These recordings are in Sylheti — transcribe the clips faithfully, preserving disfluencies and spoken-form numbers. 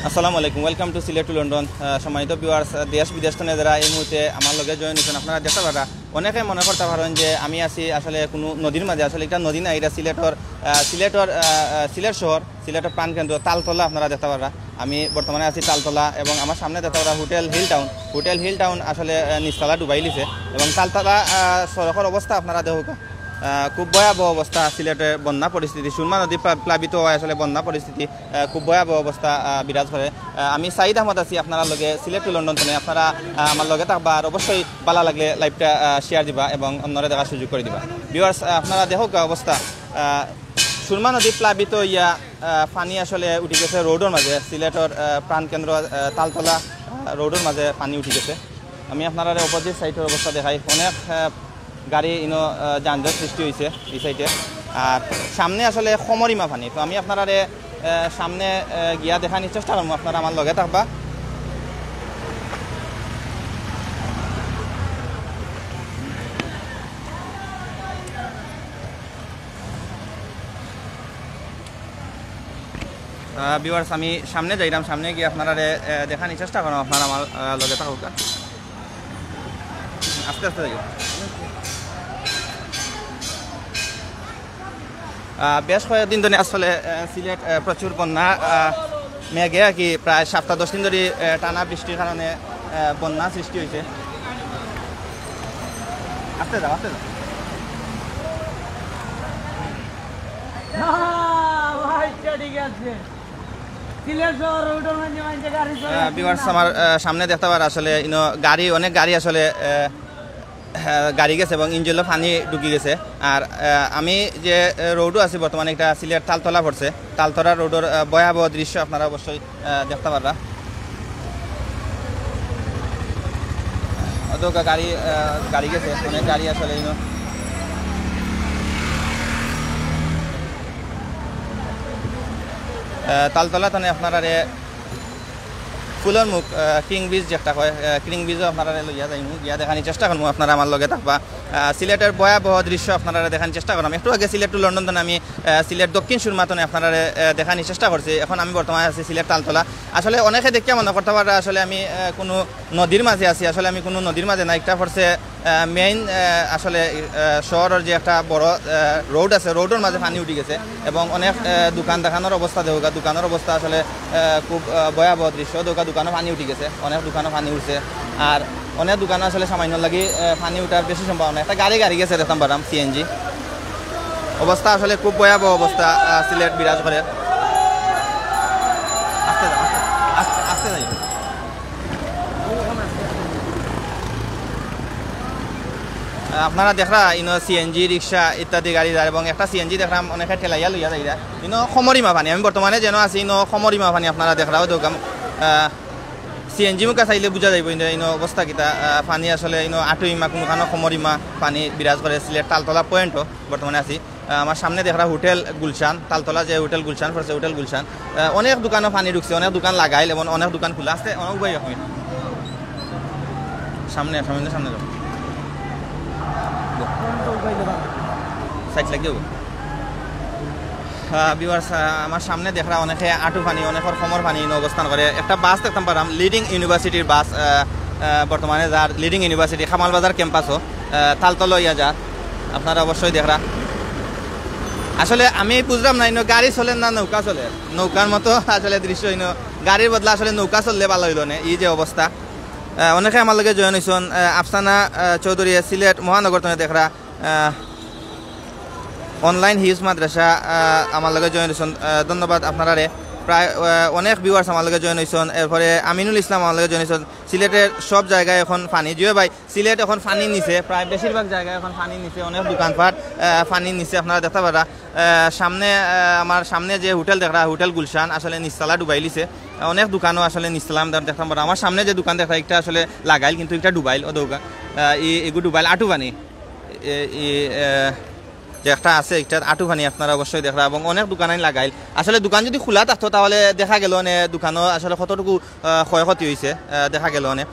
আসসালামু আলাইকুম, welcome to Sylhet to London. Ah, সম্মানিত ভিউয়ার্স, দেশ বিদেশ তনে যারা এই মুহূর্তে আমার লগে জয়েন হইছেন, আপনারা দেখতা পাররা, অনেকে মনে করতা পারইন যে আমি আছি আসলে কুনু নদীর মাঝে। আসলে ইটা নদী না, ইটা সিলেটর, আহ, সিলেটর, আহ, আহ, সিলেট শহর, সিলেটর প্রাণকেন্দ্র তালতলা আপনারা দেখতা পাররা। আমি বর্তমানে আছি তালতলা এবং আমার সামনে দেখতা পাররা hotel hill town. Hotel hill town আসলে, আহ, নিচতলা ডুবাইলিছে এবং তালতলা, আহ, সড়কর অবস্থা আপনারা দেখউক্কা। আহ, খুব ভয়াবহ অবস্থা, সিলেটে বন্যা পরিস্থিতি, সুরমা নদী প্লা-, প্লাবিত অওয়ায় আসলে বন্যা পরিস্থিতি, আহ, খুব ভয়াবহ অবস্থা, আহ, বিরাজ করে। আহ, আমি সাইদ আহমদ আছি আপনারার লগে সিলেট to লন্ডন তনে। আপনারা, আহ, আমার লগে থাকবা আর অবশ্যই ভালা লাগলে লাইভটা, আহ, শেয়ার দিবা এবং অন্যরে দেখার সুযোগ করি দিবা। ভিউয়ার্স, আহ, আপনারা দেখউক্কা অবস্থা, আহ, সুরমা নদী প্লাবিত অইয়া, আহ, পানি আসলে উঠি গেছে রোডর মাঝে, সিলেটর, আহ, প্রাণকেন্দ্র, আহ, তালতলা, আহ, রোডর মাঝে পানি উঠি গেছে। আমি আপনারারে অপোজিট সাইডর অবস্থা দেখাই, অনেক, আহ, গাড়ি ইনো, আহ, যানজট সৃষ্টি হইছে এই সাইডে। আর সামনে আসলে খমরিমা পানি, তো আমি আপনারারে, আহ, সামনে, আহ, গিয়া দেখানির চেষ্টা করমু, আপনারা আমার লগে থাকবা। আহ, ভিউয়ার্স, আমি সামনে যাইরাম, সামনে গিয়া আপনারারে, আহ, দেখানির চেষ্টা করমু, আপনারা আমার, আহ, লগে থাকউক্কা। আস্তে আস্তে যাইও। আহ, বেশ কয়েকদিন ধরে আসলে, আহ, সিলেট, আহ, প্রচুর বন্যা, আহ, মেঘে আর কি প্রায় সপ্তাহ দশ দিন ধরে, আহ, টানা বৃষ্টির কারণে, আহ, বন্যা সৃষ্টি হইছে। আস্তে যাও, আস্তে যাও। না, ভাই, ঠিক আছে। সিলেট শহর রোডর মাঝে মাঝে গাড়ি চলে। আহ, ভিউয়ার্স, আমার, আহ, সামনে দেখতা পাররা আসলে ইনো গাড়ি, অনেক গাড়ি আসলে, আহ, আহ, গাড়ি গেছে এবং ইঞ্জিনো পানি ঢুকি গেছে। আর, আহ, আমি যে, আহ, রোডো আছি বর্তমানে, ইটা সিলেট তালতলা পড়ছে। তালতলা রোডর, আহ, ভয়াবহ দৃশ্য আপনারা অবশ্যই, আহ, দেখতা পাররা। অতকা গাড়ি, আহ, গাড়ি গেছে, অনেক গাড়ি আসলে ইনো। আহ, তালতলা তনে আপনারারে ফুলর মুখ, আহ, কিং ব্রিজ যেটা কয়, আহ, কিং ব্রিজও আপনারারে লইয়া যাইমু, গিয়া দেখানির চেষ্টা করমু, আপনারা আমার লগে থাকবা। আহ, সিলেটর ভয়াবহ দৃশ্য আপনারারে দেখানির চেষ্টা করমু। একটু আগে সিলেট to লন্ডন তনে আমি, আহ, সিলেট দক্ষিণ সুরমা তনে আপনারারে, আহ, দেখানির চেষ্টা করছি। এখন আমি বর্তমানে আছি সিলেট তালতলা। আসলে অনেকে দেখিয়া মনে করতা পাররা আসলে আমি, আহ, কুনু নদীর মাঝে আছি, আসলে আমি কুনু নদীর মাঝে না, ইটা পড়ছে, আহ, মেইন, আহ, আসলে, আহ, শহরর যে একটা বড়, আহ, রোড আছে, রোডর মাঝে পানি উঠি গেছে এবং অনেক, আহ, দোকান দেখানোর অবস্থা দেখউক্কা, দোকানর অবস্থা আসলে, আহ, খুব, আহ, ভয়াবহ দৃশ্য, দেখউক্কা দোকানো পানি উঠি গেছে, অনেক দোকানো পানি উঠছে। আর অনেক দোকানো আসলে সামান্য লাগি, আহ, পানি উঠার বেশি সম্ভাবনা। একটা গাড়ি, গাড়ি গেছে দেখতাম পারলাম, সিএনজি। অবস্থা আসলে খুব ভয়াবহ অবস্থা, আহ, সিলেট বিরাজ করে। আস্তে যাও, আস্তে, আস্তে, আস্তে যাই। আপনারা দেখরা ইনো সিএনজি রিক্সা ইত্যাদি গাড়ি যায় এবং একটা সিএনজি দেখরাম অনেকে ঠেলাইয়া লইয়া যাইরা। ইনো খমরিমা পানি, আমি বর্তমানে যেন আছি ইনো খমরিমা পানি আপনারা দেখরাও দোকান। সিএনজি মুখা চাইলে বুঝা যাইব ইনো, ইনো অবস্থা কিতা। আহ, পানি আসলে ইনো আটুইমা, কুনুখানো খমরিমা পানি বিরাজ করে। সিলেট তালতলা পয়েন্টও বর্তমানে আছি। আহ, আমার সামনে দেখরা হোটেল গুলশান, তালতলা যে হোটেল গুলশান পড়ছে, হোটেল গুলশান। আহ, অনেক দোকানো পানি ঢুকছে, অনেক দোকান লাগাইল এবং অনেক দোকান খোলা আছে। অনেক উপায় এখন সামনে, সামনে, সামনে যাও। সাইড লাগিয়ে। আহ, ভিউয়ার্স, আহ, আমার সামনে দেখরা অনেকে আটু পানি, অনেকর কোমর পানি ইনো অবস্থান করে। একটা বাস দেখতাম পারলাম, লিডিং ইউনিভার্সিটির বাস, আহ, আহ, বর্তমানে যার লিডিং ইউনিভার্সিটি কামাল বাজার ক্যাম্পাসও, আহ, তালতলা ইয়া যার। আপনারা অবশ্যই দেখরা। আসলে আমি বুঝলাম না, ইনো গাড়ি চলে না নৌকা চলে, নৌকার মতো আসলে দৃশ্য ইনো, গাড়ির বদলা আসলে নৌকা চললে ভালা হইল নে, এই যে অবস্থা। আহ, অনেকে আমার লগে জয়েন হইছন, আহ, আফসানা, আহ, চৌধুরী সিলেট মহানগর তনে দেখরা, আহ, অনলাইন হিউজ মাদ্রাসা, আহ, আমার লগে জয়েন হইছন, আহ, ধন্যবাদ আপনারারে। প্রায়, আহ, অনেক ভিউয়ার্স আমার লগে জয়েন হইছন। এরপরে আমিনুল ইসলাম আমার লগে জয়েন হইছন। সিলেটের সব জায়গায় এখন পানি। জিও ভাই, সিলেট এখন পানির নিচে, প্রায় বেশিরভাগ জায়গায় এখন পানির নিচে, অনেক দোকানপাট, আহ, পানির নিচে আপনারা দেখতা পাররা। আহ, সামনে, আহ, আমার সামনে যে হোটেল দেখরা, হোটেল গুলশান, আসলে নিচতলা ডুবাইলিছে। আহ, অনেক দোকানও আসলে নিচতলা আমরা দেখতাম পাররা। আমার সামনে যে দোকান দেখরা, একটা আসলে লাগাইল, কিন্তু একটা ডুবাইল, ও দোকান, আহ, ই-, এগু ডুবাইল, আটু পানি। এ-, ই, আহ, যে একটা আছে, একটা আটু পানি আপনারা অবশ্যই দেখরা, এবং অনেক দোকান আইন লাগাইল। আসলে দোকান যদি খোলা থাকতো, তাহলে দেখা গেল নে দোকানও আসলে কতটুকু, আহ, ক্ষয়ক্ষতি হইছে, আহ, দেখা গেল নে।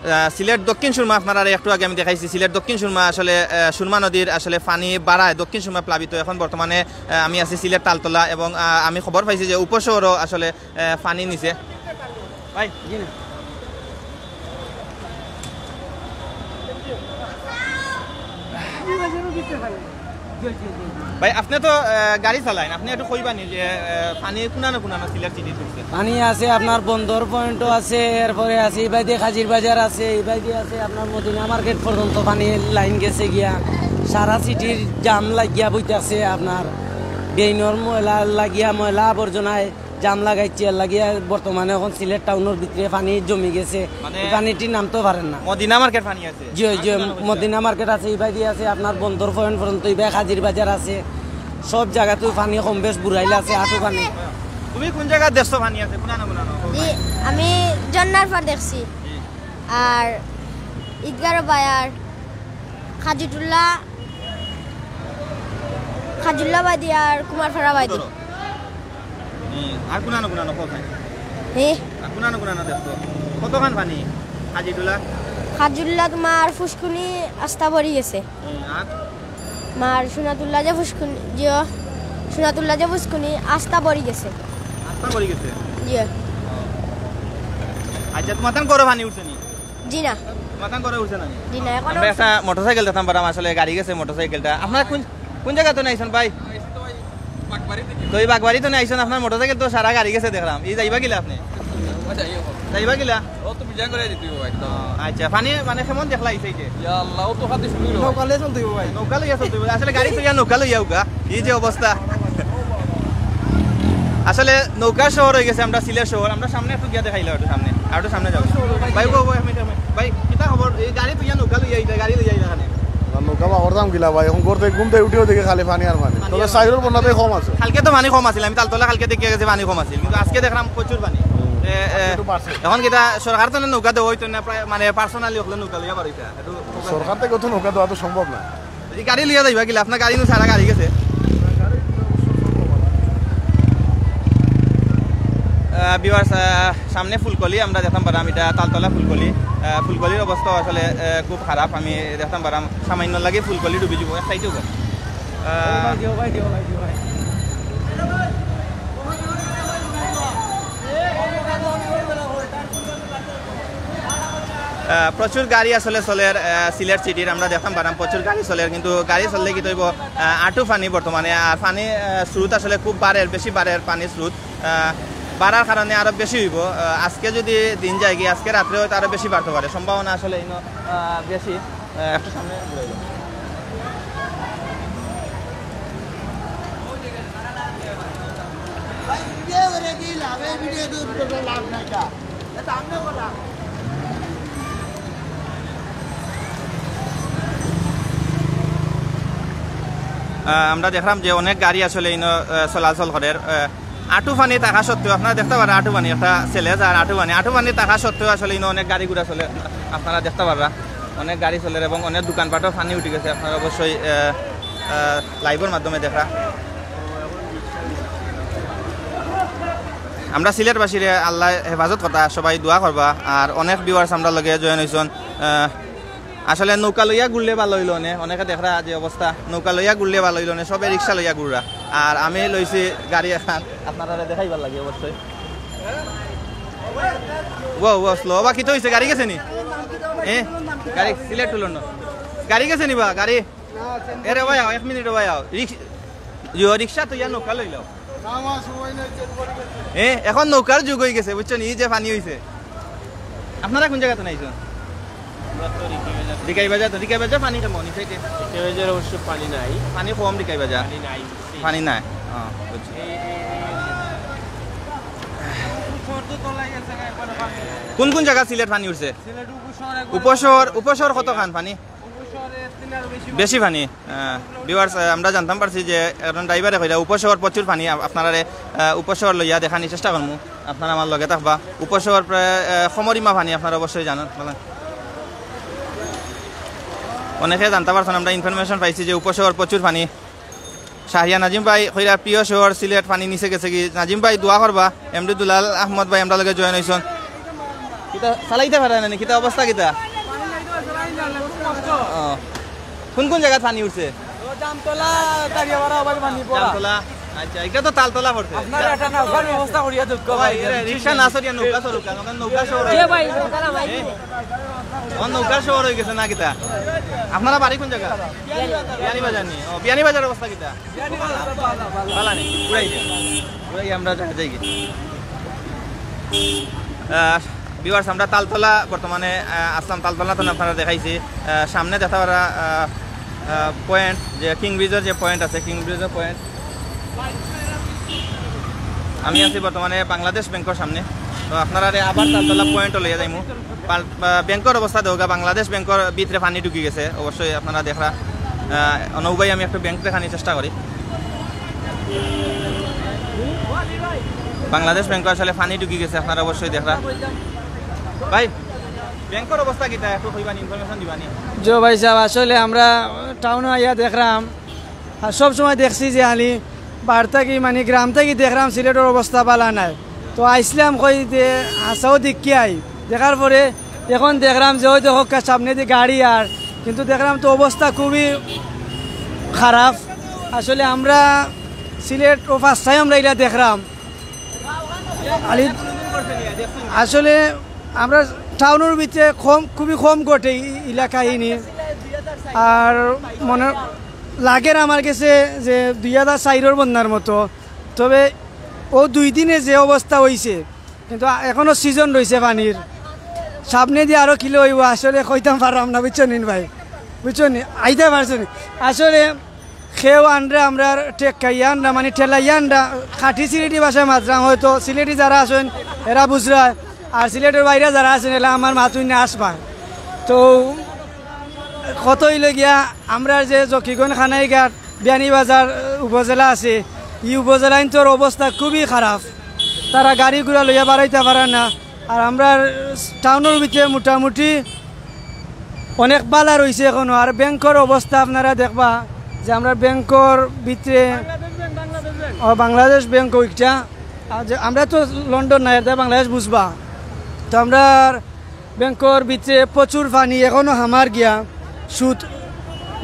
আহ, সিলেট দক্ষিণ সুরমা, আপনারারে একটু আগে আমি দেখাইছি, সিলেট দক্ষিণ সুরমা আসলে, আহ, সুরমা নদীর আসলে পানি বাড়ায় দক্ষিণ সুরমা প্লাবিত। এখন বর্তমানে, আহ, আমি আছি সিলেট তালতলা এবং, আহ, আমি খবর পাইছি যে উপশহরও আসলে, আহ, পানি নিচে। ভাই, জি না। ভাই, আপনি তো, আহ, গাড়ি চালাইন, আপনি একটু কইবা নি যে, আহ, পানি কুনানো কুনানো সিলেট সিটি ঢুকছে? পানি আছে, আপনার বন্দর পয়েন্টও আছে, এরপরে আছে ইবাদি খাজির বাজার আছে, ইবাদি আছে আপনার মদিনা মার্কেট পর্যন্ত পানি লাইন গেছে গিয়া। সারা সিটির জাম লাগিয়া বইতাছে আপনার, ড্রেইনর ময়লা লাগিয়া, ময়লা আবর্জনায় জাম লাগাইছে, এর লাগিয়া বর্তমানে এখন সিলেট টাউনর ভিতরে পানি জমি গেছে। মানে এই পানিটি নামতেও পারেন না। মদিনা মার্কেট পানি আছে? জি, জি, আর কুনানো কুনানো? মদিনা মার্কেট আছে, ইবাদি আছে আপনার বন্দর পয়েন্ট পর্যন্ত, ইবাদি খাজির বাজার আছে, সব জাগাতেও পানি কম বেশ বুড়াইল আছে, আটু পানি। তুমি কোন জাগাত দেখছো পানি আছে? কুনানো কুনানো? জি, আমি জন্নার পার দেখছি। জি। আর ঈদগাহ বায়ার, খাজুটুল্লাহ, খাজুল্লাহ বাদি আর কুমারপাড়া বাদি। ধরো। হুম, আর কুনানো কুনানো কোথায়? হে? আর কুনানো কুনানো দেখছো? কতখান পানি? খাজিটুলা? খাজুল্লাহ তোমার ফুসকুনি আস্তা ভরি গেছে। হুম, আর? মার সুনাতুল্লাহ যে ফুসকুনি, জিও, সুনাতুল্লাহ যে ফুসকুনি আস্তা ভরি গেছে। আস্তা ভরি গেছে? জিও। আচ্ছা, তোমার তান ঘরো পানি উঠছে নি? জি না। তোমার তান ঘরো উঠছে না নি? জি না, এখনো আমরা উঠছে একটা না। মোটরসাইকেল দেখতাম পারাম, আসলে গাড়ি গেছে মোটরসাইকেলটা। আপনারা কোন, কোন জায়গা তো নাইছেন ভাই? তো এই বাগবাড়ি তো নাইছেন, আপনার মোটরসাইকেল তো সারা গাড়ি গেছে দেখলাম। এই যাইবা কিলা আপনি? যাইবা কিলা? ও তো বিজান করে দিতে হবে একদম। আচ্ছা, পানি মানে কেমন দেখলা এই সাইডে? ইয়া আল্লাহ, ও তো হাতে শুরু হলো। নৌকা লইয়া চলতে হইব ভাই। নৌকা লইয়া চলতে হইব। আসলে গাড়ি তো ইয়া নৌকা লইয়া উগা। এই যে অবস্থা। আসলে নৌকার শহর হয়ে গেছে আমরা সিলেট শহর। আমরা সামনে একটু গিয়া দেখাইলাম, একটু সামনে। আর একটু সামনে যাও। ভাই, ভাই, ভাই, এক মিনিট, এক মিনিট। ভাই, কিতা খবর? এই গাড়ি তো ইয়া নৌকা লইয়া আইলা, গাড়ি লইয়া আইলা এখানে। আর নৌকা বা করতাম কিলা ভাই, এখন করতে ঘুম থেকে উঠেও দেখি খালি পানি আর পানি। তবে সাইডর বন্যাতে কম আছে। কালকে তো পানি কম আছিল, আমি তালতলা কালকে দেখি গেছি পানি কম আছিল, কিন্তু আজকে দেখলাম প্রচুর পানি। এ, এ, একটু বাড়ছে। এখন কিতা সরকার তো নৌকা দেওয়া হইতো না, প্রায় মানে পার্সোনালি হকলে নৌকা লইয়া বারইতা। একটু সরকার থেকে তো নৌকা দেওয়া তো সম্ভব না। এই গাড়ি লইয়া যাইবা কিলা? আপনার গাড়ি নু সারা গাড়ি গেছে। আহ, viewers, আহ, সামনে ফুলকলি, আমরা দেখতাম পারাম, এটা তালতলা ফুলকলি। আহ, ফুলকলির অবস্থা আসলে, আহ, খুব খারাপ। আমি দেখতাম পারাম, সামান্য লাগে ফুলকলি ডুবি যাব, এক সাইডে উঠে। আহ, আহ, প্রচুর গাড়ি আসলে চলের, আহ, সিলেট সিটির। আমরা দেখতাম পারাম প্রচুর গাড়ি চলের, কিন্তু গাড়ি চললে কিতা অইব, আহ, আটু পানি বর্তমানে। আর পানি, আহ, স্রোত আসলে খুব বাড়ের, বেশি বাড়ের পানির স্রোত। আহ, বাড়ার কারণে আরো বেশি অইব। আহ, আজকে যদি দিন যায় কি, আজকে রাত্রে হয়তো আরো বেশি বাড়তে পারে, সম্ভাবনা আসলে ইনো, আহ, বেশি। আহ, একটু সামনে ঘুরে যাও। আহ, আমরা দেখলাম যে অনেক গাড়ি আসলে ইনো, আহ, চলাচল করের। আহ, আটু পানি থাকা সত্ত্বেও, আপনারা দেখতা পারা আটু পানি একটা ছেলে যার আটু পানি, আটু পানি থাকা সত্ত্বেও আসলে ইনো অনেক গাড়ি ঘোড়া চলের। আপনারা দেখতা পাররা অনেক গাড়ি চলের এবং অনেক দোকানপাটও পানি উঠি গেছে। আপনারা অবশ্যই, আহ, আহ, live-র মাধ্যমে দেখরা। আমরা সিলেটবাসীরে আল্লায় হেফাজত করতা, সবাই দোয়া করবা। আর অনেক viewers আমরার লগে join অইছইন। আহ, আসলে নৌকা লইয়া ঘুরলে ভালা অইলো অনে, অনেকে দেখরা যে অবস্থা, নৌকা লইয়া ঘুরলে ভালা অইলো অনে, সবে রিক্সা লইয়া ঘুররা। আর আমি লইছি গাড়ি এখান, আপনারারে দেখাইবার লাগি অবশ্যই। ও, ও, slow। বা কিতা অইছে, গাড়ি গেছে নি? এ, গাড়ি সিলেট টু লন্ডন। গাড়ি গেছে নি বা, গাড়ি? এরে ভাই আও, এক মিনিট ভাই আও। রিক্স-, ইয়ো, রিক্সা তো ইয়া নৌকা লইলাও। এ, এখন নৌকার যুগ অই গেছে, বুঝছো নি? এই যে পানি অইছে। আপনারা কোন জাগাত নাইছইন? আমরা তো রিকাই বাজার। রিকাই বাজার তো, রিকাই বাজার পানি কেমন? এই সাইডে? রিকাই বাজার অবশ্য পানি নাই। পানি কম রিকাই বাজার? পানি নাই। পানি নাই? ও, বুঝছি। এই, এই, এই, এই। কোন কোন জাগাত সিলেট পানি উঠছে? সিলেট উপশহর একবারে উপশহর, উপশহর কতখান পানি? উপশহরে তিন আরো বেশি পানি। বেশি পানি। আহ, viewers, আহ, আমরা জানতাম পারছি যে একজন driver-এ কইরা উপশহর প্রচুর পানি, আপ-, আপনারারে, আহ, উপশহর লইয়া দেখানির চেষ্টা করমু। আপনারা আমার লগে থাকবা। উপশহর প্রায়, আহ, খমরিমা পানি আপনারা অবশ্যই জানইন, বলেন। অনেকে জানতা পারছইন, আমরা information পাইছি যে উপশহর প্রচুর পানি। শাহরিয়া নাজিম ভাই কইরা প্রিয় শহর সিলেট পানি নিচে গেছে কি? নাজিম ভাই দোয়া করবা। এমডি দুলাল আহমদ ভাই আমরার লগে join অইছইন। কিতা চালাইতা পারা না নি? কিতা অবস্থা কিতা? ও। কোন কোন জাগাত পানি উঠছে? জামতলা, তারিয়াপাড়া, আবার পানি পড়া। জামতলা। আচ্ছা, ইটা তো তালতলা পড়ছে। আপনারা একটা নৌকার ব্যবস্থা করিয়া দেউক্কা ভাই। রিক্সা না চড়িয়া নৌকা চড়ুক, কারণ নৌকা শহর অই গেছে। ও, নৌকা শহর অই গেছে না কিতা? আপনারা বাড়ি কোন জাগা? বিয়ানীবাজার নি। ও, বিয়ানীবাজার অবস্থা কিতা? বালা নি? ঘুরাই দে। ঘুরাই আমরা যাই, যাই গি। আহ, viewers, আমরা তালতলা বর্তমানে, আহ, আসলাম, তালতলা তো আপনারা দেখাইছি। আহ, সামনে দেখতা পারা, আহ, আহ, পয়েন্ট, যে কিং ব্রিজর যে পয়েন্ট আছে, কিং ব্রিজর পয়েন্ট। আমি আছি বর্তমানে বাংলাদেশ ব্যাংকর সামনে। তো আপনারারে আবার তালতলা পয়েন্টও লইয়া যাইমু। পাল-, আহ, ব্যাংকর অবস্থা দেউক্কা, বাংলাদেশ ব্যাংকর ভিতরে পানি ঢুকি গেছে, অবশ্যই আপনারা দেখরা। আহ, অনো উবাই আমি একটু ব্যাংক দেখানির চেষ্টা করি। বাংলাদেশ ব্যাংকো আসলে পানি ঢুকি গেছে, আপনারা অবশ্যই দেখরা। ভাই, ব্যাংকর অবস্থা কিতা একটু কইবানি, ইনফরমেশন দিবানি? জি ভাই সাহেব, আসলে আমরা টাউনো আইয়া দেখরাম, আর সব সময় দেখছি যে আলি বার থাকি, মানে, গ্রাম থাকি দেখরাম সিলেটর অবস্থা বালা নাই। তো আইসলাম কই যে হাছাউ দেখিয়া আই, দেখার পরে এখন দেখরাম যে ওই দেখো কা-, সামনেদি গাড়ি আর, কিন্তু দেখরাম তো অবস্থা খুবই খারাপ। আসলে আমরা সিলেট ও ফার্স্ট টাইম আমরা ইলা দেখরাম। আলি, আসলে আমরা টাউনর ভিতরে কম, খুবই কম ঘটে ই-, ইলা কাহিনি। আর মনে লাগের আমার গেছে যে দুই হাজার চাইরর বন্যার মতো। তবে ও দুই দিনে যে অবস্থা অইছে, কিন্তু আ-, এখনো সিজন রইছে পানির। সামনেদি আরো কিলা অইবো আসলে কইতাম পাররাম না, বুঝছো নি ভাই? বুঝছো নি? আইতা পারছো নি? আসলে কেউ আনরা আমরার ঠেকাইয়া আনরা, মানে, ঠেলাইয়া আনরা, খাঁটি সিলেটি ভাষায় মাতরাম, হয়তো সিলেটি যারা আছইন এরা বুঝরা, আর সিলেটর বাইরে যারা আছইন এরা আমার মাতুইন্নে আছবা। তো কথা অইলো গিয়া, আমরার যে জকিগঞ্জ, কানাইঘাট, বিয়ানীবাজার, আহ, উপজেলা আছে, ই উপজেলাইন্তর অবস্থা খুবই খারাপ। তারা গাড়ি ঘোড়া লইয়া বারইতা পারে না। আর আমরার টাউনর ভিতরে মোটামুটি অনেক বালা রইছে এখনো। আর ব্যাংকর অবস্থা আপনারা দেখবা যে আমরার ব্যাংকর ভিতরে, ও, বাংলাদেশ ব্যাংক ওইটা। আর যে আমরা তো লন্ডন না, এটা বাংলাদেশ বুঝবা। তো আমরার ব্যাংকর ভিতরে প্রচুর পানি, এখনো হামার গিয়া সুত,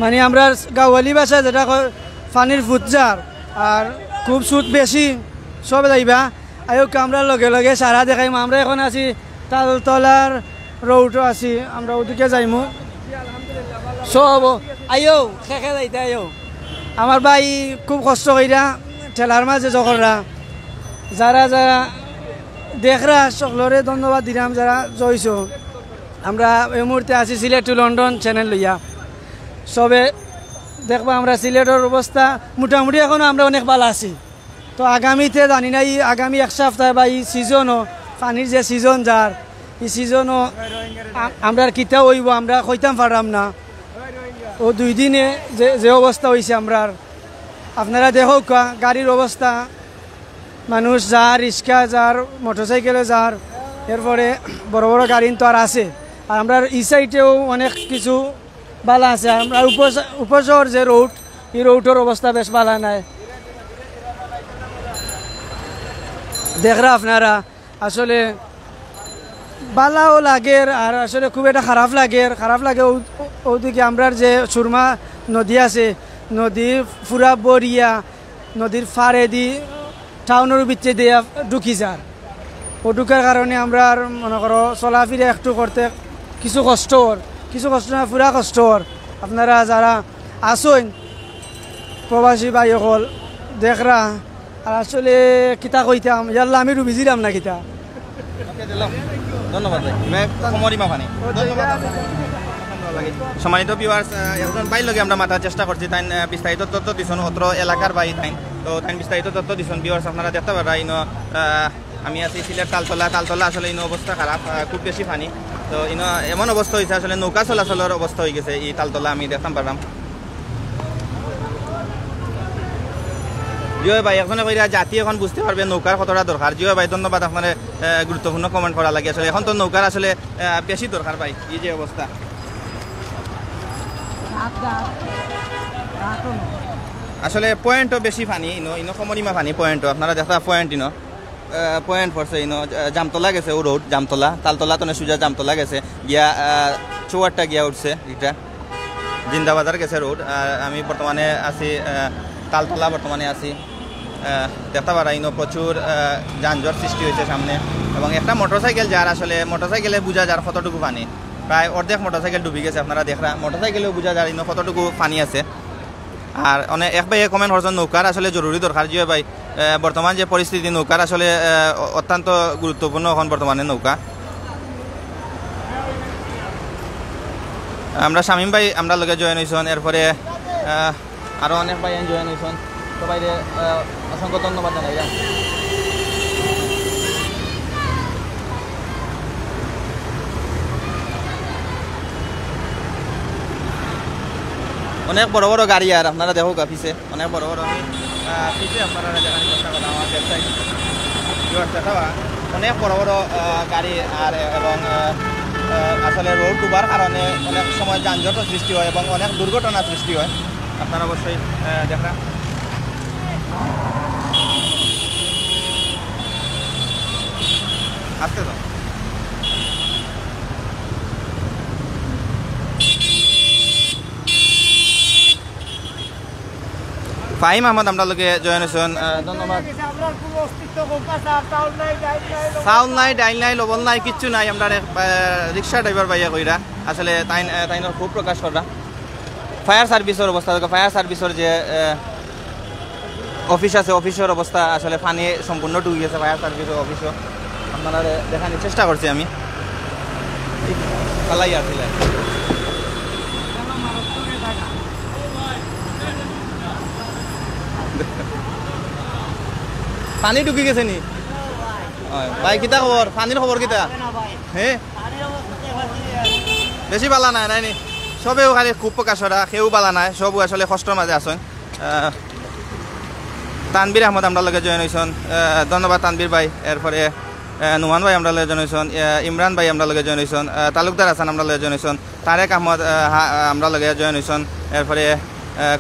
মানে, আমরার গাওয়ালি ভাষায় যেটা কয়, পানির ফুতজার, আর খুব সুত বেশি। সবে যাইবা, আইউক্কা, আমরা লগে লগে সারা দেখাইমু। আমরা এখন আছি তালতলার রোডও আছি, আমরা ওদিকে যাইমু। সব আইও, খেখে যাইতে আইও। আমার ভাই খুব কষ্ট কইরা ঠেলার মাঝে জকররা, যারা যারা দেখরা, সকলরে ধন্যবাদ দিলাম, যারা জইছো। আমরা এই মুহূর্তে আছি সিলেট টু লন্ডন চ্যানেল লইয়া। সবে দেখবা, আমরা সিলেটর অবস্থা মোটামুটি এখনো আমরা অনেক বালা আছি। তো আগামীতে জানি না, ই আগামী এক সপ্তাহে বা ই সিজনও, পানির যে সিজন যার, ই সিজনও আ-, আমরার কিতা অইবো, আমরা কইতাম পাররাম না। ও দুই দিনে যে, যে অবস্থা অইছে আমরার, আপনারা দেখউক্কা, গাড়ির অবস্থা, মানুষ যার, রিক্সা যার, মোটরসাইকেলে যার, এরপরে বড় বড় গাড়ি তো আর আছে। আর আমরার ই সাইডেও অনেক কিছু বালা আছে। আমরার উপস-, উপশহর যে রোড, ই রোডর অবস্থা বেশ বালা নাই। দেখরা আপনারা, আসলে বালাও লাগের, আর আসলে খুব একটা খারাপ লাগের। খারাপ লাগে ও-, ওদিকে আমরার যে সুরমা নদী আছে, নদী পুরা বরিয়া, নদীর পাড়েদি টাউনর ভিতরে দিয়া ঢুকি যার। ও ঢুকার কারণে আমরার, মনে করো, চলাফিরা একটু করতে কিছু কষ্ট অর, কিছু কষ্ট না, পুরা কষ্ট অর। আপনারা যারা আছইন, প্রবাসী ভাই অকল, দেখরা, আর আসলে কিতা কইতাম, ইয়াল্লা, আমি ডুবি যিরাম না কিতা। ওকে, দিলাম। ধন্যবাদ ভাই। মে-, কমরিমা পানি। ধন্যবাদ আপনাকে। সম্মানিত ভিউয়ার্স, আহ, একজন ভাইর লগে আমরা মাতার চেষ্টা করছি, তাইন, আহ, বিস্তারিত তথ্য দিছইন, অত্র এলাকার ভাই তাইন। তো তাইন বিস্তারিত তথ্য দিছইন, ভিউয়ার্স আপনারা দেখতা পাররা, ইনো, আহ, আমি আছি সিলেট তালতলা, তালতলা আসলে ইনো অবস্থা খারাপ, আহ, খুব বেশি পানি। তো ইনো এমন অবস্থা অইছে, আসলে নৌকা চলাচলর অবস্থা অই গেছে ই তালতলা, আমি দেখতাম পারলাম। জি অয় ভাই, একজনে কইরা জাতি এখন বুঝতে পারবে নৌকার কতটা দরকার। জি অয় ভাই, ধন্যবাদ আপনারে, আহ, গুরুত্বপূর্ণ কমেন্ট করার লাগি। আসলে এখন তো নৌকার আসলে, আহ, বেশি দরকার ভাই, ই যে অবস্থা। আসলে পয়েন্টও বেশি পানি, ইনো, ইনো কমরিমা পানি পয়েন্টও, আপনারা দেখরা পয়েন্ট ইনো। পয়েন্ট পড়ছে ইনো, আহ, জামতলা গেছে ও রোড, জামতলা, তালতলা তনে সুজা জামতলা গেছে, গিয়া, আহ, চৌহাট্টা গিয়া উঠছে এটা। জিন্দাবাজার গেছে রোড। আর আমি বর্তমানে আছি, আহ, তালতলা বর্তমানে আছি। আহ, দেখতা পারা ইনো প্রচুর, আহ, যানজট সৃষ্টি হয়েছে সামনে। এবং একটা মোটরসাইকেল যার, আসলে মোটরসাইকেলে বুঝা যার কতটুকু পানি। প্রায় অর্ধেক মোটরসাইকেল ডুবি গেছে, আপনারা দেখরা। মোটরসাইকেলেও বুঝা যার ইনো কতটুকু পানি আছে। আর অনেক এক ভাইয়ে কমেন্ট করছেন, নৌকার আসলে জরুরি দরকার। জি ভাই, আহ, বর্তমান যে পরিস্থিতি, নৌকার আসলে, আহ, অ-, অত্যন্ত গুরুত্বপূর্ণ এখন বর্তমানে নৌকা। আমরা শামীম ভাই আমরা লগে জয়েন হইছন, এরপরে, আহ, আরো অনেক ভাই জয়েন হইছন। সবাইরে, আহ, অসংখ্য ধন্যবাদ জানাই। অনেক বড় বড় গাড়ি আর আপনারা দেখো গা পিছে। অনেক বড় বড়। আমি, আহ, পিছে আপনারা দেখার চেষ্টা করলাম আমার ব্যাক সাইড, ভিউয়ার্স দেখাবা। অনেক বড় বড়, আহ, গাড়ি আর, এবং, আহ, আহ, আসলে রোড ডুবার কারণে অনেক সময় যানজটও সৃষ্টি হয় এবং অনেক দুর্ঘটনা সৃষ্টি হয়। আপনারা অবশ্যই, আহ, দেখরা। আসতে তো। ফাহিম আহমদ আমরা লগে জয়েন হইছন, আহ, ধন্যবাদ। চাউল নাই, ডাইল নাই, লবণ নাই, কিচ্ছু নাই। আমরা এক, আহ, রিক্সা ড্রাইভার ভাইয়া কইরা আসলে তাইন, আহ, তাইনর ক্ষোভ প্রকাশ কররা। ফায়ার সার্ভিসর অবস্থা দেখো, ফায়ার সার্ভিসর যে, আহ, অফিস আছে, অফিসর অবস্থা আসলে পানি সম্পূর্ণ ডুবে গেছে ফায়ার সার্ভিসর অফিসও। আপনারা দেখানোর চেষ্টা করছি আমি। ফালাই আর ফালাই। পানি ঢুকি গেছে নি? হয়। ভাই, কিতা খবর? পানির খবর কিতা? হ্যাঁ? বেশি বালা নাই, নাই নি? সবেও খালি খুব প্রকাশ করা, কেউ বালা নাই, সবও আসলে কষ্টর মাঝে আছেন। আহ, তানভীর আহমদ আমরা লগে জয়েন হইছন, আহ, ধন্যবাদ তানভীর ভাই। এরপরে, আহ, নুমান ভাই আমরা লগে জয়েন হইছন, আহ, ইমরান ভাই আমরা লগে জয়েন হইছন, আহ, তালুকদার হাসান আমরা লগে জয়েন হইছন, তারেক আহমদ, আহ, হা-, আমরা লগে জয়েন হইছন। এরপরে, আহ,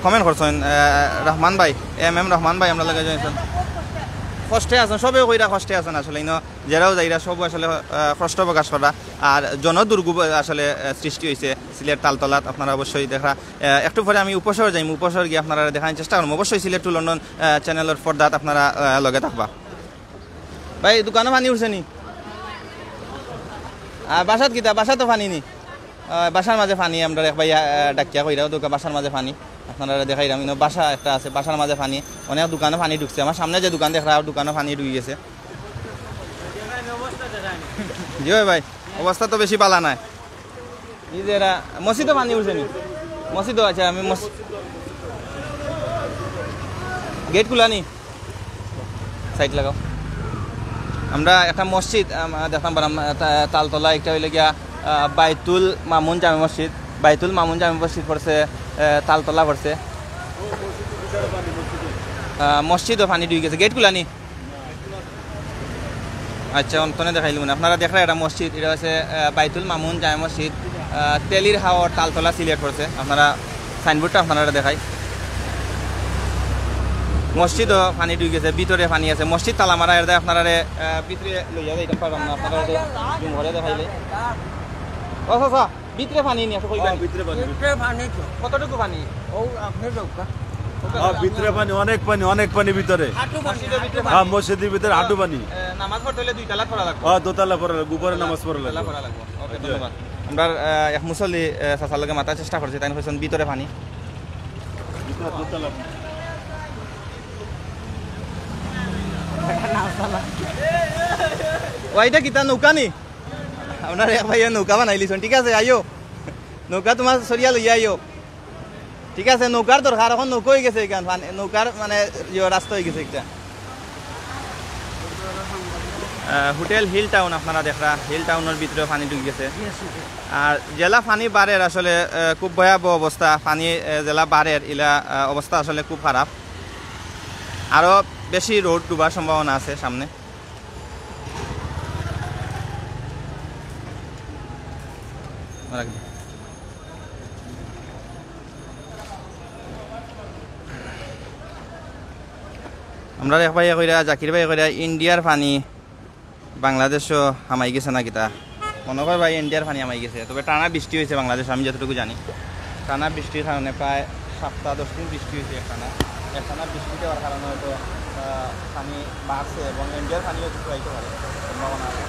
কমেন্ট করছন, আহ, রহমান ভাই, এম এম রহমান ভাই আমরা লগে জয়েন হইছন। কষ্টে আছেন, সবেও কইরা কষ্টে আছেন আসলে, ইনো যেরাও যাইরা সব আসলে, আহ, কষ্ট প্রকাশ করা। আর জনদুর্ভোগ আসলে, আহ, সৃষ্টি হইছে সিলেট তালতলাত, আপনারা অবশ্যই দেখরা। আহ, একটু পরে আমি উপসর যাইমু, উপসর গিয়া আপনারা দেখার চেষ্টা করমু। অবশ্যই সিলেট to লন্ডন, আহ, চ্যানেলর পর্দাত আপনারা, আহ, লগে থাকবা। ভাই, দোকানো পানি উঠছে নি? আর বাসাত কিতা? বাসাত তো পানি নি? আহ, বাসার মাঝে পানি, আমরা এক ভাই, আহ, ডাকিয়া কইরা, দোকান বাসার মাঝে পানি। আপনারা দেখাইলাম, ইনো বাসা একটা আছে, বাসার মাঝে পানি। অনেক দোকানো পানি ঢুকছে। আমার সামনে যে দোকান দেখরা, দোকানো পানি ঢুকি গেছে। জি ভাই, ভাই, অবস্থা তো বেশি বালা নাই। এই যে এরা মসজিদও পানি উঠছে নি? মসজিদও আছে, আমি মস-, গেট খোলা নি? সাইড লাগাও। আমরা একটা মসজিদ, আম, দেখতাম পারলাম, আহ, তা-, তালতলা একটা হইলো গিয়া, আহ, বাইতুল মামুন জামে মসজিদ। বাইতুল মামুন জামে মসজিদ পড়ছে, আহ, তালতলা পড়ছে। আহ, মসজিদও পানি ঢুকি গেছে, গেট খোলা নি? আচ্ছা, অন্তনে দেখাইলাম না। আপনারা দেখরা এটা মসজিদ, এটা হচ্ছে, আহ, বাইতুল মামুন জামে মসজিদ, আহ, তেলির হাওর, তালতলা, সিলেট পড়ছে। আপনারা সাইনবোর্ডটা আপনারা দেখাই। মসজিদও পানি ঢুকি গেছে, ভিতরে পানি আছে। মসজিদ তালা মারা, এর দায় আপনারা, আহ, ভিতরে লইয়া যাইতাম পারলাম না। আপনারা জুম করে দেখাইলে। ও চাচা, ভিতরে পানি নি, আসলে কই পানি? ভিতরে পানি। ভিতরে পানি তো। কতটুকু পানি? ও, আপনি যাউক্কা। হ্যাঁ, ভিতরে পানি, অনেক পানি, অনেক পানি ভিতরে। হাঁটু পানি, মসজিদের ভিতরে হাঁটু পানি। হ্যাঁ, মসজিদের ভিতরে হাঁটু পানি। এ, নামাজ পড়তে হইলে দুই তালা পড়া লাগবো। হ্যাঁ, দোতলা পড়া লাগবো, উপরে নামাজ পড়া লাগবো। পড়া লাগবো। ওকে, জি। ধন্যবাদ। আমরা, আহ, এক মুসল্লি, আহ, চাচার লগে মাতার চেষ্টা করছি, তাই কইছেন ভিতরে পানি। ভিতরে দোতলা। ও, এটা কিতা নৌকা নি? আপনার এক ভাইয়ে নৌকা বানাইলিছন, ঠিক আছে, আইও। নৌকা তোমার সরিয়া লইয়া আইও। ঠিক আছে, নৌকার দরকার, এখন নৌকা হয়ে গেছে এখান, মানে, নৌকার, মানে, ইয়ে, রাস্তা হয়ে গেছে একটা। আহ, হোটেল হিল টাউন আপনারা দেখরা, হিল টাউনের ভিতরে পানি ঢুকে গেছে। আর জেলা পানি বাড়ের আসলে, আহ, খুব ভয়াবহ অবস্থা, পানি, আহ, জেলা বাড়ের ইলা, আহ, অবস্থা আসলে খুব খারাপ। আরও বেশি রোড ডুবার সম্ভাবনা আছে সামনে। আমরা এক ভাইয়ে কইরা, জাকির ভাইয়ে কইরা, ইন্ডিয়ার পানি বাংলাদেশো হামাই গেছে না কিতা? মনো কয় ভাই, ইন্ডিয়ার পানি হামাই গেছে, তবে টানা বৃষ্টি অইছে বাংলাদেশো, আমি যতটুকু জানি। টানা বৃষ্টির কারণে প্রায় সপ্তাহ দশ দিন বৃষ্টি অইছে একটানা। একটানা বৃষ্টি অওয়ার কারণে হয়তো, আহ, পানি বাড়ছে এবং ইন্ডিয়ার পানিও কিছু আইতে পারে, সম্ভাবনা আছে।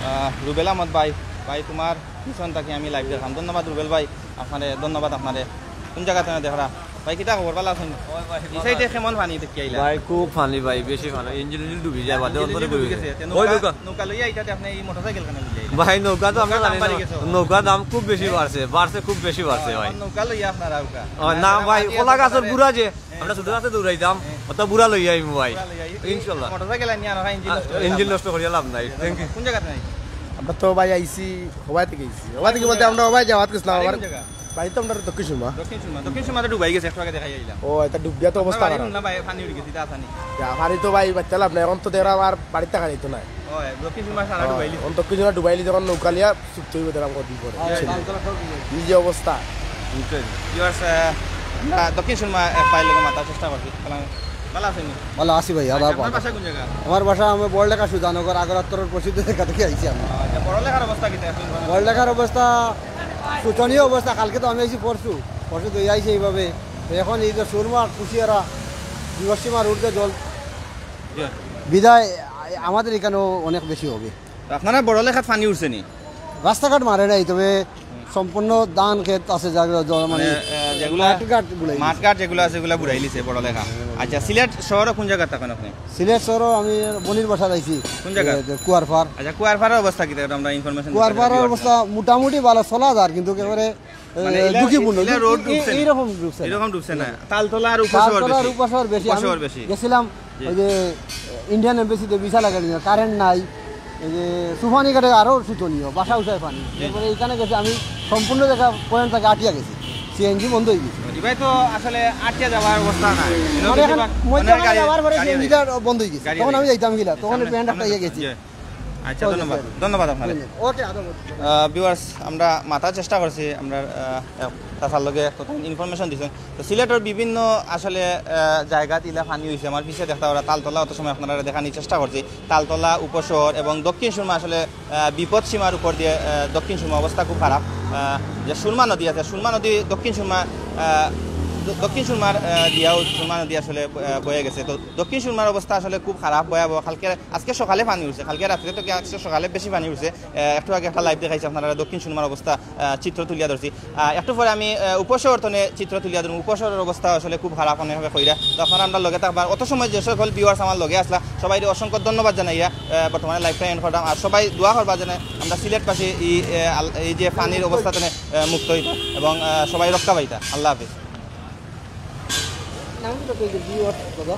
আহ, রুবেল আহমদ ভাই, ভাই, তোমার পিছন থাকি আমি live দেখলাম। ধন্যবাদ রুবেল ভাই, আপনারে ধন্যবাদ আপনারে। কোন জাগা থাকি দেখরা? ভাই, কিতা খবর? ভালা আছইন? ওই ভাই, ই ভালা side-এ আছি। কেমন পানি দেখি আইলা? ভাই, খুব পানি ভাই, বেশি পানি। ইঞ্জিন ইঞ্জিন ডুবি যায়, বাদে ইঞ্জিন অন্তরে ডুবি গেছে। তে ওই নৌকা, নৌকা। নৌকা লইয়া আইতা তে আপনে ই motorcycle কেনে লইয়া আইলা? ভাই, নৌকা তো আমরা নৌকা জানি না। বাড়ি গেছে। নৌকার দাম খুব বেশি বাড়ছে, বাড়ছে, খুব বেশি বাড়ছে ভাই। নৌকা লইয়া আপনারা আউক্কা। ও, না ভাই, কলা গাছর গুড়া যে, আমরা ছোট গাছে দৌড়াইতাম, অত গুড়া লইয়া আইমু ভাই। গুড়া লইয়া আই-, ইনশাল্লাহ। Motorcycle আনিয়া আনো, ইঞ্জিন আ, নষ্ট করে ইঞ্জিন লাভ। নষ্ট করিয়া লাভ নাই। Thank you। কোন জাগা থাকি? আমরা তো ভাই আইছি, হবাই থাকি আইছি। হবাই থাকি বলতে আমরা হবাই যাওয়াত গেছিলাম। বাড়ি আবার কোন জাগা? বাড়ি তো আমরা দক্ষিণ সুরমা। দক্ষিণ সুরমা, দক্ষিণ সুরমা তো ডুবাই গেছে, একটু আগে দেখাই আইলাম। ও, এটা ডুবিয়া তো অবস্থা খারাপ। না ভাই, পানি উঠি গেছে, ইটা আসানি। যা, পানি তো ভাই, বাচ্চা লাভ নাই, এখন তো দেখরা আর বাড়িত থাকা যাইতো না। ও, দক্ষিণ সুরমা সারা ডুবাইলি। এখন দক্ষিণ সুরমা ডুবাইলি যখন নৌকা লিয়া চুক্তি হইব, দেখলাম কদিন পরে। বুঝছেন? এই যে অবস্থা। Viewers, আহ, আমরা দক্ষিণ সুরমা, আহ, ভাইর লগে মাতার চেষ্টা করছি। ভালা আছইন নি? ভালা আছি ভাই, আচ্ছা, আপনার বাসা কোন জাগা? আমার বাসা, আমি বড়লেখা সুধানগর, আগরতলার প্রসিদ্ধ জাগা থাকি আইছি আমি। আচ্ছা, বড়লেখার অবস্থা কিতা এখন? বড়লেখার অবস্থা শোচনীয় অবস্থা। কালকে তো আমি আইছি পরশু, পরশু তো আইছি এইভাবে। তো এখন এই যে সুরমা, কুশিয়ারা, বিপদসীমার ঊর্ধ্বে জল। জি। বিদায় আমাদের এখানেও অনেক বেশি হবে। তো আপনারা বড়লেখাত পানি উঠছে নি? রাস্তাঘাট মারে নাই, তবে সম্পূর্ণ ধান ক্ষেত আছে, যা-, যা-, মানে, মানে, আহ, যেগুলা মাঠঘাট বুড়াই গেছে। মাঠঘাট যেগুলা আছে, এগুলা বুড়াইলিছে বড়লেখা। আচ্ছা, সিলেট শহরো কোন জাগাত থাকইন আপনি? সিলেট শহরো আমি বনির বাসাত আইছি। কোন জাগা? এ, যে কুয়ারপাড়। আচ্ছা, কুয়ারপাড়র অবস্থা কিতা? আমরা information দিতে পারি কুয়ারপাড়র viewers। অবস্থা মোটামুটি ভালা, চলা যার, কিন্তু একেবারে, এ, মানে, এগুলা, ঝুঁকিপূর্ণ। এগুলা road ডুবছে নি? এইরকম ডুবছে না। এরকম ডুবছে না। তালতলা আর উপশহর তালতলা আর বেশি। উপশহর বেশি। আমি উপশহর বেশি। গেছিলাম জি। ওই যে ইন্ডিয়ান এমবেসিতে ভিসা লাগাই দিল, কারেন্ট নাই। এই যে সুফানি ঘাটে আরো শোচনীয়, বাসা উঠায় পানি। জি। এরপরে এখানে গেছি আমি, সম্পূর্ণ জাগা পয়েন্ট থাকি আটিয়া গেছি, সিএনজি বন্ধ হয়ে গেছে। এবার তো আসলে আটিয়া যাওয়ার অবস্থা নাই। মানে এখন মধ্যখানে যাওয়ার পরে সিএনজিটা বন্ধ হয়ে গেছে, তখন আমি যাইতাম কিলা, তখন সামনে, প্যান্ট সামনে আটকাইয়া গেছি। জি। আচ্ছা, ওকে, ধন্যবাদ। স্যার। ধন্যবাদ আপনারে। ধন্যবাদ। ওকে, আদম। আহ, viewers, আমরা মাতার চেষ্টা করছি, আমরা, আহ, এক চাচার লগে কথা information দিছেন। তো সিলেটর বিভিন্ন আসলে, আহ, জাগাত ইলা পানি হইছে। আমার পিছে দেখতা পাররা তালতলা, অত সময় আপনারারে দেখানির চেষ্টা করছি। তালতলা, উপশহর এবং দক্ষিণ সুরমা আসলে, আহ, বিপদ সীমার উপর দিয়া, আহ, দক্ষিণ সুরমা অবস্থা খুব খারাপ। আহ, যে সুরমা নদী আছে, সুরমা নদী দক্ষিণ সুরমা, আহ, দ-, দক্ষিণ সুরমার, আহ, দিয়াও সুরমা নদী আসলে, আহ, বয়ে গেছে। তো দক্ষিণ সুরমার অবস্থা আসলে খুব খারাপ, ভয়াবহ। কালকে, আজকে সকালে পানি উঠছে, কালকে রাত্রে তো কি, আজকে সকালে বেশি পানি উঠছে। আহ, একটু আগে একটা live দেখাইছি আপনারারে, দক্ষিণ সুরমার অবস্থা, আহ, চিত্র তুলিয়া ধরছি। আহ, একটু পরে আমি, আহ, উপশহর তনে চিত্র তুলিয়া ধরমু। উপশহরর অবস্থা আসলে খুব খারাপ, অনেকভাবে কইরা। তো আপনারা আমরার লগে থাকবা। অত সময় যে সকল viewers আমার লগে আছলা, সবাইরে অসংখ্য ধন্যবাদ জানাইয়া, আহ, বর্তমানে liveটা end করলাম। আর সবাই দোয়া করবা যেন আমরা সিলেটবাসী এই, আহ, আল-, এই যে পানির অবস্থা তনে, আহ, মুক্ত হইতা এবং, আহ, সবাই রক্ষা পাইতা। আল্লাহ হাফিজ। নাম কি তোর viewers দাদা?